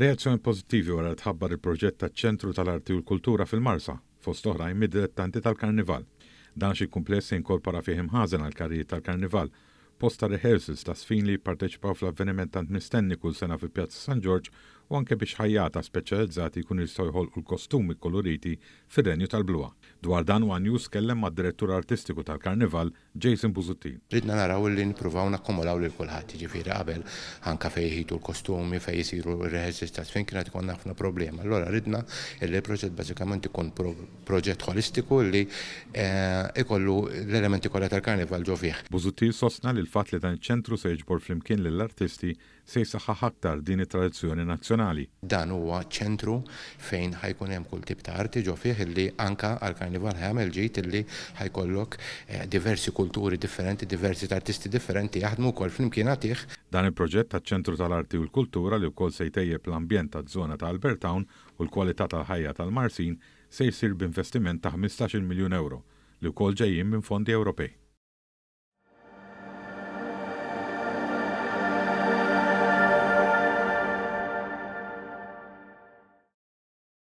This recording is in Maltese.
Reazzjoni pożittivi wara li tħabbar il-proġett taċ-Ċentru tal-Arti u l-Kultura fil-Marsa, fost oħrajn mid-dilettanti tal-Karnival. Dan għax il-kumpless se jinkorpora fih imħażen għall-karrijiet tal-Karnival, post ta' rehearsals ta' żfin li jipparteċipaw fl-avveniment tant mistenni kull sena fi Pjazza San Ġorġ u anke biex ħajjata speċjalizzati jkunu jistgħu jħolqu l-kostumi kkuluriti fir-Renju tal-Bluha. Dwar dan one News tkellem mad-Direttur Artistiku tal-Karnival, Jason Busuttil. Ridna naraw li nippruvaw nakkomodaw lil kulħadd, jiġifieri qabel anke fejn jħitu l-kostumi, fejn isiru r-rehearsals taż-żfin kienet ikollna ħafna problema. Allura ridna li l-proġett bażikament ikun proġett ħolistiku li ikollu l-elementi kollha tal-karnival ġo fih. Busuttil sostna li l-fatt li dan iċ-ċentru se jiġbor flimkien lill-artisti se jsaħħaħ aktar din it-tradizzjoni nazzjonali. Dan huwa ċentru fejn ħa jkun hemm kull tip ta' arti ġo fih illi anka għall-Karnival ħa jagħmel ġid illi ħa jkollok diversi kulturi differenti, diversi artisti differenti jaħdmu wkoll flimkien għatih. Dan il-proġett taċ-Ċentru tal-Arti u l-Kultura li wkoll se jtejjeb l-ambjent taż-żona ta' Albert Town u l-kwalità tal-ħajja tal-Marsin se jsir b'investiment ta' 15-il miljun ewro li wkoll ġejjin minn fondi Ewropej.